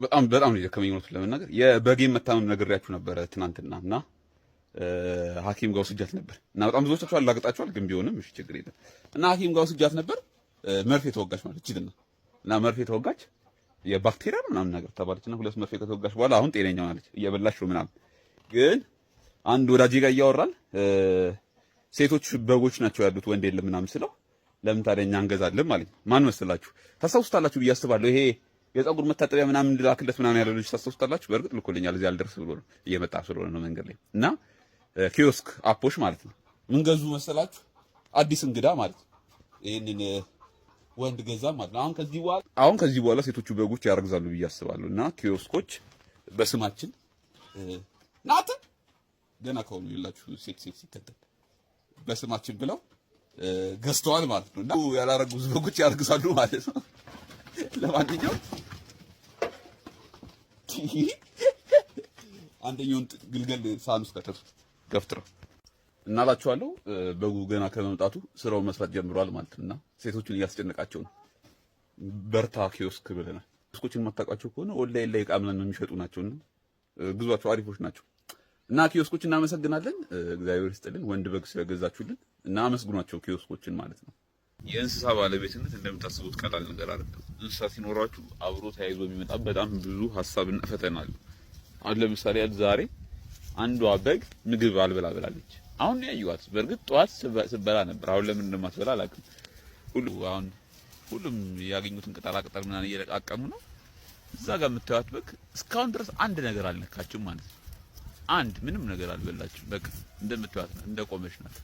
በጣም በጣም ነው የደከመኝ እውነቱን ለመናገር። የበጌን መታመም ነግሬያችሁ ነበረ ትናንትና እና ሐኪም ጋር ወስጃት ነበር እና በጣም ብዙዎቻችሁ አላግጣችኋል፣ ግን ቢሆንም እሺ ችግር የለም። እና ሐኪም ጋር ወስጃት ነበር። መርፌ ተወጋች ማለት እችልና እና መርፌ ተወጋች፣ የባክቴሪያ ምናምን ነገር ተባለች እና ሁለት መርፌ ከተወጋች በኋላ አሁን ጤነኛ ሆናለች፣ እየበላች ነው ምናምን። ግን አንድ ወዳጄ ጋር እያወራን ሴቶች በጎች ናቸው ያሉት ወንድ የለም ምናምን ስለው ለምን ታዲያ እኛ እንገዛለን ማለት ነው። ማን መሰላችሁ? ታስታውሱታላችሁ ብዬ አስባለሁ። ይሄ የፀጉር መታጠቢያ ምናምን እንድላክለት ምናምን ያለው ልጅ ታስታውሱታላችሁ። በእርግጥ ልኮልኛል፣ እዚህ አልደርስ ብሎ ነው እየመጣ ስለሆነ ነው መንገድ ላይ። እና ኪዮስክ app ኦች ማለት ነው። ምን ገዙ መሰላችሁ? አዲስ እንግዳ ማለት ነው። ይሄንን ወንድ ገዛ ማለት ነው። አሁን ከዚህ በኋላ ሴቶቹ በጎች ያረግዛሉ ብዬ አስባለሁ። እና ኪዮስኮች በስማችን ናት ገና ከሆኑ የላችሁ ሴት ሴት ሲከተል በስማችን ብለው ገዝተዋል ማለት ነው። እና ያላረጉ በጎች ያረግዛሉ ማለት ነው። ለማንኛውም አንደኛውን ግልገል ሳህን ውስጥ ከተቱት ገፍትረው እናላችኋለሁ። በጉ ገና ከመምጣቱ ስራውን መስራት ጀምሯል ማለት ነው። እና ሴቶቹን እያስጨነቃቸው ነው። በርታ ኪዮስክ ብለናል። ኪዮስኮችን የማታውቋቸው ከሆነ ኦንላይን ላይ እቃ ምናምን የሚሸጡ ናቸውና ግዟቸው፣ አሪፎች ናቸው። እና ኪዮስኮች እናመሰግናለን። እግዚአብሔር ይስጥልን ወንድ በግ ስለገዛችሁልን እና አመስግኗቸው ኪዮስኮችን ማለት ነው። የእንስሳ ባለቤትነት እንደምታስቡት ቀላል ነገር አይደለም። እንስሳ ሲኖራችሁ አብሮ ተያይዞ የሚመጣ በጣም ብዙ ሀሳብና ፈተና አለ። አሁን ለምሳሌ ዛሬ አንዷ በግ ምግብ አልበላ ብላለች። አሁን ነው ያየኋት። በእርግጥ ጠዋት ስበላ ነበር። አሁን ለምን እንደማትበላ አላውቅም። ሁሉ አሁን ሁሉም ያገኙትን ቅጠላ ቅጠል ምናምን እየለቃቀሙ ነው። እዛ ጋር የምታዩት በግ እስካሁን ድረስ አንድ ነገር አልነካችም ማለት ነው። አንድ ምንም ነገር አልበላችም። በቃ እንደምታዩት ነው፣ እንደቆመች ናት።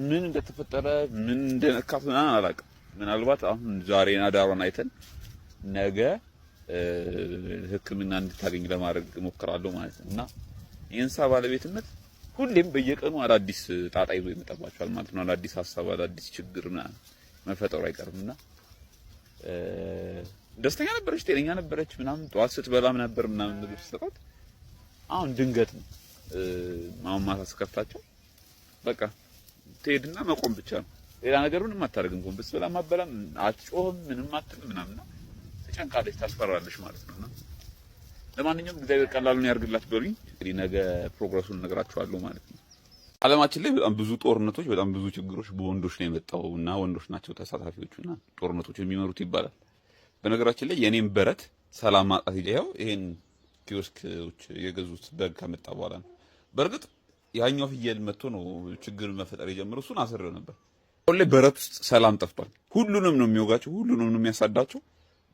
ምን እንደተፈጠረ ምን እንደነካት ምናምን አላውቅም። ምናልባት አሁን ዛሬ አዳሯን አይተን ነገ ሕክምና እንድታገኝ ለማድረግ እሞክራለሁ ማለት ነው። እና የእንስሳ ባለቤትነት ሁሌም በየቀኑ አዳዲስ ጣጣ ይዞ ይመጣባቸዋል ማለት ነው። አዳዲስ ሀሳብ፣ አዳዲስ ችግር ምናምን መፈጠሩ አይቀርም። እና ደስተኛ ነበረች፣ ጤነኛ ነበረች ምናምን፣ ጠዋት ስትበላም ነበር ምናምን ምግብ ስትሰጣት። አሁን ድንገት ነው፣ አሁን ማታ ስከፍታቸው በቃ ትሄድና መቆም ብቻ ነው። ሌላ ነገር ምንም አታደርግም። ጎንበስ ብላ ማበላም አትጮህም፣ ምንም አትልም ምናምን፣ ትጨንቃለች፣ ታስፈራለች ማለት ነውና ለማንኛውም እግዚአብሔር ቀላሉን ያርግላት በሉኝ። እንግዲህ ነገ progress ኡን እነግራችኋለሁ ማለት ነው። ዓለማችን ላይ በጣም ብዙ ጦርነቶች፣ በጣም ብዙ ችግሮች በወንዶች ነው የመጣው እና ወንዶች ናቸው ተሳታፊዎቹና ጦርነቶች የሚመሩት ይባላል። በነገራችን ላይ የኔም በረት ሰላም ማጣት ይኸው ይሄን ኪዮስኮች የገዙት በግ ከመጣ በኋላ ነው። በእርግጥ ያኛው ፍየል መጥቶ ነው ችግር መፈጠር የጀመረው። እሱን አስሬው ነበር። አሁን ላይ በረት ውስጥ ሰላም ጠፍቷል። ሁሉንም ነው የሚወጋቸው፣ ሁሉንም ነው የሚያሳዳቸው።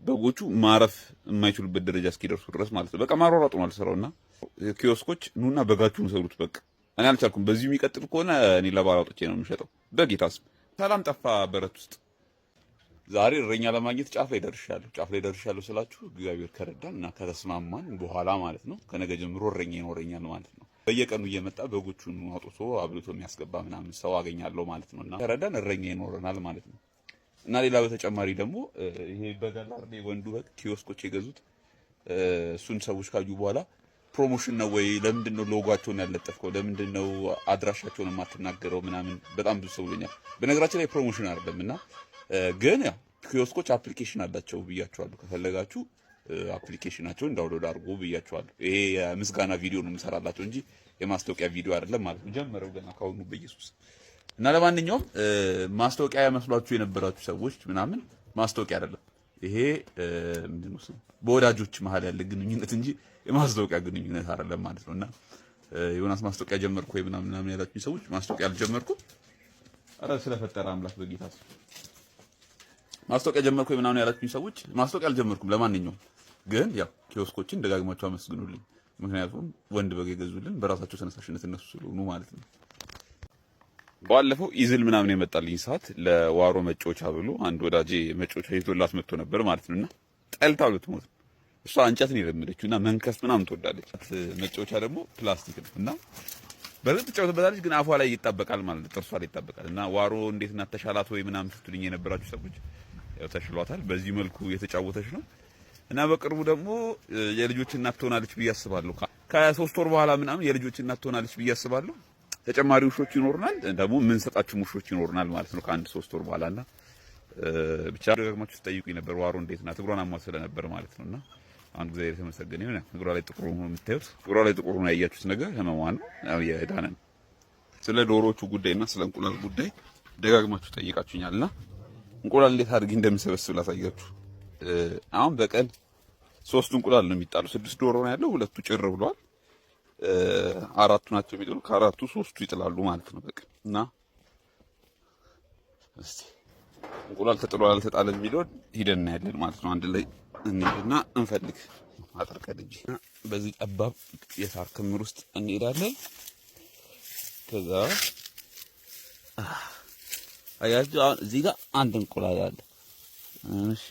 በጎቹ ማረፍ የማይችሉበት ደረጃ እስኪደርሱ ድረስ ማለት ነው። በቃ ማሯሯጥ ነው ስራውና ኪዮስኮች ኑና በጋችሁን ሰሩት። በቃ እኔ አልቻልኩም። በዚሁ የሚቀጥል ከሆነ እኔ ለባል አውጥቼ ነው የምሸጠው። በጌታ ስም ሰላም ጠፋ በረት ውስጥ። ዛሬ እረኛ ለማግኘት ጫፍ ላይ ደርሻለሁ። ጫፍ ላይ ደርሻለሁ ስላችሁ እግዚአብሔር ከረዳን እና ከተስማማን በኋላ ማለት ነው። ከነገ ጀምሮ እረኛ ይኖረኛል ማለት ነው። በየቀኑ እየመጣ በጎቹን አውጥቶ አብልቶ የሚያስገባ ምናምን ሰው አገኛለሁ ማለት ነው። እና ከረዳን እረኛ ይኖረናል ማለት ነው። እና ሌላ በተጨማሪ ደግሞ ይሄ በግ አለ አይደል? ወንዱ በግ ኪዮስኮች የገዙት፣ እሱን ሰዎች ካዩ በኋላ promotion ነው ወይ? ለምንድን ነው ሎጓቸውን ያለጠፍከው? ለምንድን ነው አድራሻቸውን የማትናገረው? ምናምን በጣም ብዙ ሰው ብሎኛል። በነገራችን ላይ promotion አይደለም እና ግን ያው ኪዮስኮች application አላቸው ብያቸዋለሁ። ከፈለጋችሁ application ኣቸውን download አድርጉ ብያቸዋለሁ። ይሄ የምስጋና ቪዲዮ ነው የምሰራላቸው እንጂ የማስታወቂያ ቪዲዮ አይደለም ማለት ነው። ጀመረው ገና ካሁኑ በኢየሱስ። እና ለማንኛውም ማስታወቂያ ያመስሏችሁ የነበራችሁ ሰዎች ምናምን ማስታወቂያ አይደለም። ይሄ ምንድን ነው፣ በወዳጆች መሀል ያለ ግንኙነት እንጂ የማስታወቂያ ግንኙነት አይደለም ማለት ነው። እና ዮናስ ማስታወቂያ ጀመርኩ ወይ ምናምን ምናምን ያላችሁ ሰዎች ማስታወቂያ አልጀመርኩም። ኧረ ስለፈጠረ አምላክ በጌታ ማስታወቂያ ጀመርኩ ወይ ምናምን ያላችሁኝ ሰዎች ማስታወቂያ አልጀመርኩም። ለማንኛውም ግን ያው ኪዮስኮችን ደጋግማችሁ አመስግኑልኝ። ምክንያቱም ወንድ በግ የገዙልን በራሳቸው ተነሳሽነት እነሱ ስለሆኑ ማለት ነው። ባለፈው easel ምናምን የመጣልኝ ሰዓት ለዋሮ መጫወቻ ብሎ አንድ ወዳጄ መጫወቻ ይዞላት መጥቶ ነበር ማለት ነውና ጠልታው ልትሞት ነው። እሷ እንጨት ነው የለመደችው እና መንከስ ምናምን ትወዳለች። መጫወቻ ደግሞ ፕላስቲክ ነው እና በእርግጥ ትጫወትበታለች፣ ግን አፏ ላይ ይጣበቃል ማለት ነው፣ ጥርሷ ላይ ይጣበቃል። እና ዋሮ እንዴት ናት ተሻላት ወይ ምናምን ስትሉኝ የነበራችሁ ሰዎች ያው ተሽሏታል። በዚህ መልኩ የተጫወተች ነው እና በቅርቡ ደግሞ የልጆች እናት ትሆናለች ብዬ አስባለሁ። ከ3 ወር በኋላ ምናምን የልጆች እናት ትሆናለች ብዬ አስባለሁ። ተጨማሪ ውሾች ይኖሩናል፣ ደግሞ የምንሰጣችሁ ውሾች ይኖሩናል ማለት ነው ከአንድ 3 ወር በኋላ። እና ብቻ ደጋግማችሁ ስትጠይቁኝ ነበር ዋሮ እንዴት ናት? እግሯን አሟት ስለነበር ማለት ነውና አሁን እግዚአብሔር የተመሰገነ ይሁን። እግሯ ላይ ጥቁር ሆኖ የምታዩት እግሯ ላይ ጥቁር ሆኖ ያያችሁት ነገር ህመሟ ነው። ያው የዳነ ነው። ስለ ዶሮዎቹ ጉዳይና ስለ እንቁላል ጉዳይ ደጋግማችሁ ጠይቃችሁኛልና እንቁላል እንዴት አድርጌ እንደምሰበስብ ላሳያችሁ። አሁን በቀን 3 እንቁላል ነው የሚጣሉ። 6 ዶሮ ነው ያለው፣ 2ቱ ጭር ብሏል። 4ቱ ናቸው የሚጥሉ፣ ከአራቱ 3ቱ ይጥላሉ ማለት ነው በቀን። እና እስቲ እንቁላል ተጥሏል አልተጣለም የሚለውን ሂደን እናያለን ማለት ነው። አንድ ላይ እንሂድና እንፈልግ። አጥር ቀድጄ በዚህ ጠባብ የሳር ክምር ውስጥ እንሄዳለን። ከዛ አያችሁ አሁን እዚህ ጋር አንድ እንቁላል አለ። እሺ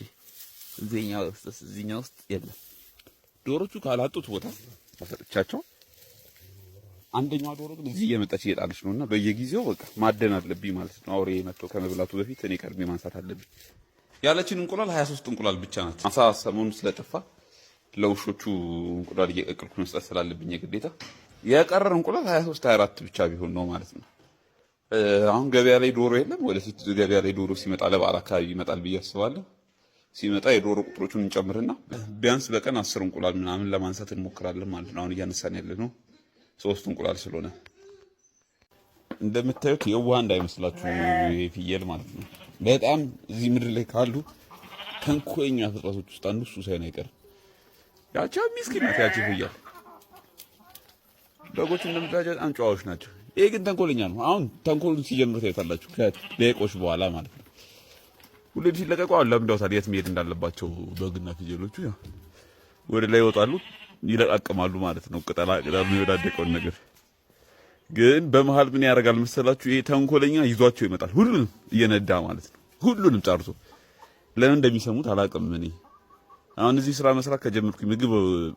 እዚህኛው ውስጥ የለም። ዶሮቹ ካላጡት ቦታ ሰጥቻቸው፣ አንደኛዋ ዶሮ ግን እዚህ እየመጣች እየጣለች ነውና በየጊዜው በቃ ማደን አለብኝ ማለት ነው። አውሬ መጥቶ ከመብላቱ በፊት እኔ ቀድሜ ማንሳት አለብኝ። ያለችን እንቁላል 23 እንቁላል ብቻ ናት። አሳ ሰሞኑን ስለጠፋ ለውሾቹ እንቁላል እየቀቀልኩ መስጠት ስላለብኝ የግዴታ የቀረን እንቁላል 23 24 ብቻ ቢሆን ነው ማለት ነው። አሁን ገበያ ላይ ዶሮ የለም። ወደፊት ገበያ ላይ ዶሮ ሲመጣ ለበዓል አካባቢ ይመጣል ብዬ አስባለሁ። ሲመጣ የዶሮ ቁጥሮቹን እንጨምርና ቢያንስ በቀን 10 እንቁላል ምናምን ለማንሳት እንሞክራለን ማለት ነው። አሁን እያነሳን ያለ ነው 3 እንቁላል ስለሆነ እንደምታዩት የዋህ እንዳይመስላችሁ ይሄ ፍየል ማለት ነው። በጣም እዚህ ምድር ላይ ካሉ ተንኮለኛ ፍጥረቶች ውስጥ አንዱ እሱ ሳይሆን አይቀርም። ያቺ ምስኪን ናት ያቺ ፍየል። በጎቹ እንደምታዩት በጣም ጨዋዎች ናቸው። ይሄ ግን ተንኮለኛ ነው። አሁን ተንኮሉን ሲጀምር ታዩታላችሁ ከደቂቆች በኋላ ማለት ነው። ሁሌም ሲለቀቁ አሁን ለምደውታል የት መሄድ እንዳለባቸው በግና ፍየሎቹ ያው ወደ ላይ ይወጣሉ፣ ይለቃቅማሉ ማለት ነው። ቅጠላ ቅጠል የሚወዳደቀውን ነገር ግን በመሃል ምን ያደርጋል መሰላችሁ? ይሄ ተንኮለኛ ይዟቸው ይመጣል። ሁሉንም እየነዳ ማለት ነው። ሁሉንም ጠርቶ ለምን እንደሚሰሙት አላውቅም። እኔ አሁን እዚህ ስራ መስራት ከጀመርኩኝ ምግብ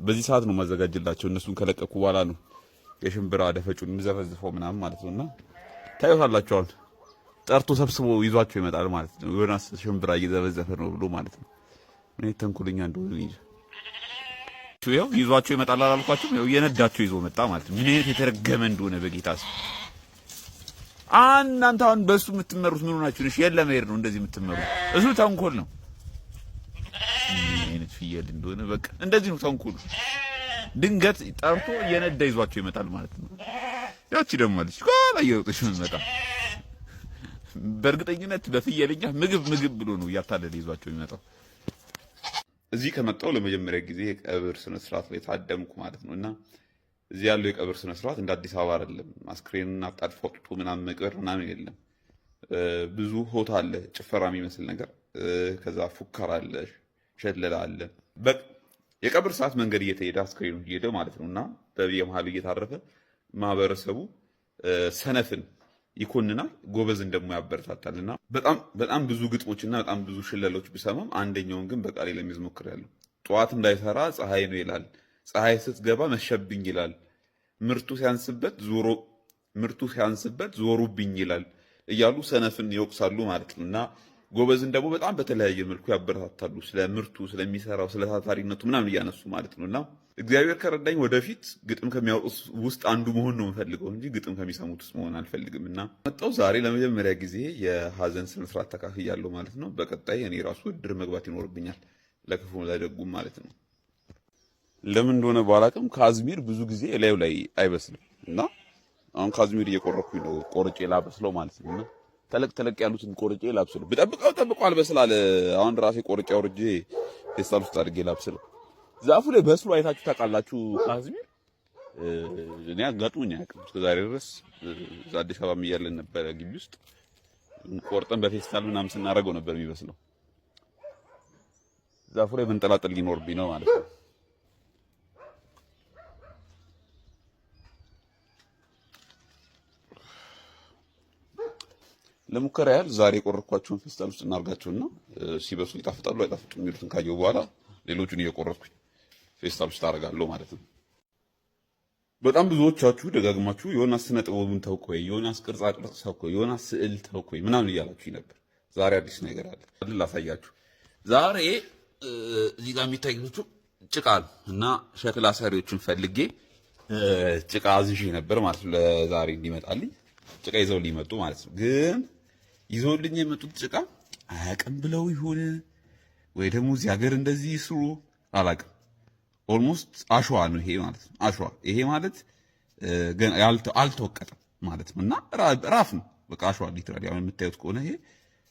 በዚህ ሰዓት ነው ማዘጋጅላቸው። እነሱን ከለቀኩ በኋላ ነው የሽምብራ ደፈጩን የምዘፈዝፈው ምናምን ማለት ነውና ታዩታላችሁ። አሁን ጠርቶ ሰብስቦ ይዟቸው ይመጣል ማለት ነው። ዮናስ ሽምብራ እየዘፈዘፈ ነው ብሎ ማለት ነው። ምን ተንኮለኛ እንደሆነ እንጃ። ይኸው ይዟቸው ይመጣል አላልኳችሁም? ይኸው እየነዳቸው ይዞ መጣ ማለት ነው። ምን አይነት የተረገመ እንደሆነ በጌታ ስም። እናንተ አሁን በእሱ የምትመሩት ምን ሆናችሁ ነው? የት ለመሄድ ነው እንደዚህ የምትመሩት? እሱ ተንኮል ነው። ምን አይነት ፍየል እንደሆነ በቃ እንደዚህ ነው ተንኮሉ። ድንገት ጠርቶ እየነዳ ይዟቸው ይመጣል ማለት ነው። ያቺ ደግሞ አለች ኋላ እየሮጠች የምትመጣ በእርግጠኝነት በፍየለኛ ምግብ ምግብ ብሎ ነው እያታለለ ይዟቸው የሚመጣው። እዚህ ከመጣው ለመጀመሪያ ጊዜ የቀብር ስነ ስርዓት ላይ ታደምኩ ማለት ነው። እና እዚህ ያለው የቀብር ስነ ስርዓት እንደ አዲስ አበባ አይደለም። አስክሬንን አጣድፎ አውጥቶ ምናምን መቅበር ምናምን የለም። ብዙ ሆታ አለ፣ ጭፈራ የሚመስል ነገር፣ ከዛ ፉከራ አለ፣ ሸለላ አለ። የቀብር ሰዓት መንገድ እየተሄደ አስክሬኑ እየሄደ ማለት ነው። እና በየመሃሉ እየታረፈ ማህበረሰቡ ሰነፍን ይኮንናል፣ ጎበዝን ደግሞ ያበረታታል። እና በጣም በጣም ብዙ ግጥሞችና በጣም ብዙ ሽለሎች ብሰማም አንደኛውን ግን በቃሌ ለሚይዝ ሞክሬያለሁ። ጠዋት እንዳይሰራ ፀሐይ ነው ይላል፣ ፀሐይ ስትገባ መሸብኝ ይላል፣ ምርቱ ሲያንስበት ዞሩብኝ ይላል እያሉ ሰነፍን ይወቅሳሉ ማለት ነው። እና ጎበዝን ደግሞ በጣም በተለያየ መልኩ ያበረታታሉ፣ ስለ ምርቱ፣ ስለሚሰራው፣ ስለ ታታሪነቱ ምናምን እያነሱ ማለት ነው። እና እግዚአብሔር ከረዳኝ ወደፊት ግጥም ከሚያወጡት ውስጥ አንዱ መሆን ነው የምፈልገው እንጂ ግጥም ከሚሰሙት ውስጥ መሆን አልፈልግም። እና መጣው ዛሬ ለመጀመሪያ ጊዜ የሀዘን ስነስርዓት ተካፍያለሁ ማለት ነው። በቀጣይ እኔ ራሱ እድር መግባት ይኖርብኛል፣ ለክፉም ለደጉም ማለት ነው። ለምን እንደሆነ ባላውቅም ካዝሚር ብዙ ጊዜ እላዩ ላይ አይበስልም እና አሁን ካዝሚር እየቆረኩኝ ነው፣ ቆርጬ ላበስለው ማለት ነው። እና ተለቅ ተለቅ ያሉትን ቆርጬ ላብስለው። ብጠብቀው ጠብቀው አልበስል አለ። አሁን ራሴ ቆርጬ አውርጄ ፌስታል ውስጥ አድርጌ ላብስለው። ዛፉ ላይ በስሎ አይታችሁ ታውቃላችሁ? ካዝሚር እኔ አጋጥሞኝ አያውቅም እስከዛሬ ድረስ። እዛ አዲስ አበባም እያለን ነበረ ግቢ ውስጥ ቆርጠን በፌስታል ምናምን ስናደርገው ነበር የሚበስለው። ዛፉ ላይ መንጠላጠል ሊኖርብኝ ነው ማለት ነው። ለሙከራ ያህል ዛሬ የቆረጥኳቸውን ፌስታል ውስጥ እናርጋቸውና ሲበስሉ ይጣፍጣሉ አይጣፍጡም የሚሉትን ካየሁ በኋላ ሌሎቹን እየቆረጥኩኝ ፌስታል ውስጥ አደርጋለሁ ማለት ነው። በጣም ብዙዎቻችሁ ደጋግማችሁ ዮናስ ስነ ጥበቡን ተውክ ወይ፣ ዮናስ ቅርጻ ቅርጽ ተውክ ወይ፣ ዮናስ ስዕል ተውክ ወይ ምናምን እያላችሁ ነበር። ዛሬ አዲስ ነገር አለ ላሳያችሁ። ዛሬ እዚህ ጋር የሚታዩት ጭቃ ነው እና ሸክላ ሰሪዎችን ፈልጌ ጭቃ አዝዤ ነበር ማለት ነው። ለዛሬ እንዲመጣልኝ ጭቃ ይዘው ሊመጡ ማለት ነው። ግን ይዘውልኝ የመጡት ጭቃ አያውቅም ብለው ይሁን ወይ ደግሞ እዚህ ሀገር እንደዚህ ይስሩ አላውቅም። Almost አሸዋ ነው ይሄ ማለት ነው። አሸዋ ይሄ ማለት አልተወቀጠም ማለት ነው። እና rough ነው በቃ አሸዋ literally። አሁን የምታዩት ከሆነ ይሄ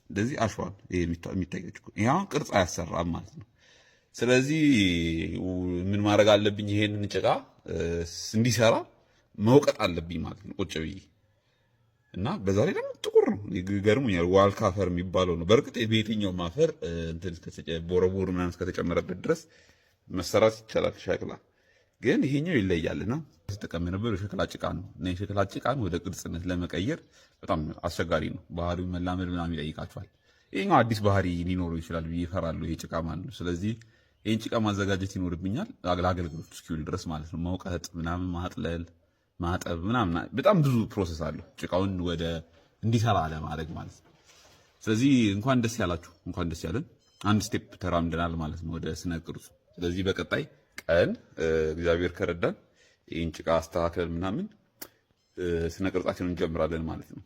እንደዚህ አሸዋ ነው ይሄ የሚታያችሁ። ይሄ አሁን ቅርጽ አያሰራም ማለት ነው። ስለዚህ ምን ማድረግ አለብኝ? ይሄንን ጭቃ እንዲሰራ መውቀጥ አለብኝ ማለት ነው ቁጭ ብዬ። እና በዛ ላይ ደግሞ ጥቁር ነው፣ ይገርሙኛል። ዋልካ አፈር የሚባለው ነው። በእርግጥ በየትኛውም አፈር እንትን ቦረቦር ምናምን እስከተጨመረበት ድረስ መሰራት ይቻላል ሸክላ። ግን ይሄኛው ይለያልና ስጠቀም የነበረው የሸክላ ጭቃ ነው። እና የሸክላ ጭቃን ወደ ቅርጽነት ለመቀየር በጣም አስቸጋሪ ነው። ባህሪውን መላመድ ምናምን ይጠይቃቸዋል። ይሄኛው አዲስ ባህሪ ሊኖረው ይችላል ብዬ እፈራለሁ፣ ይሄ ጭቃ ማለት ነው። ስለዚህ ይሄን ጭቃ ማዘጋጀት ይኖርብኛል ለአገልግሎት እስኪውል ድረስ ማለት ነው። መውቀጥ ምናምን፣ ማጥለል፣ ማጠብ ምናምን በጣም ብዙ process አለው ጭቃውን ወደ እንዲሰራ ለማድረግ ማለት ነው። ስለዚህ እንኳን ደስ ያላችሁ፣ እንኳን ደስ ያለን። አንድ step ተራምደናል ማለት ነው ወደ ስነ ቅርጹ። ስለዚህ በቀጣይ ቀን እግዚአብሔር ከረዳን ይህን ጭቃ አስተካክለን ምናምን ስነ ቅርጻችንን እንጀምራለን ማለት ነው።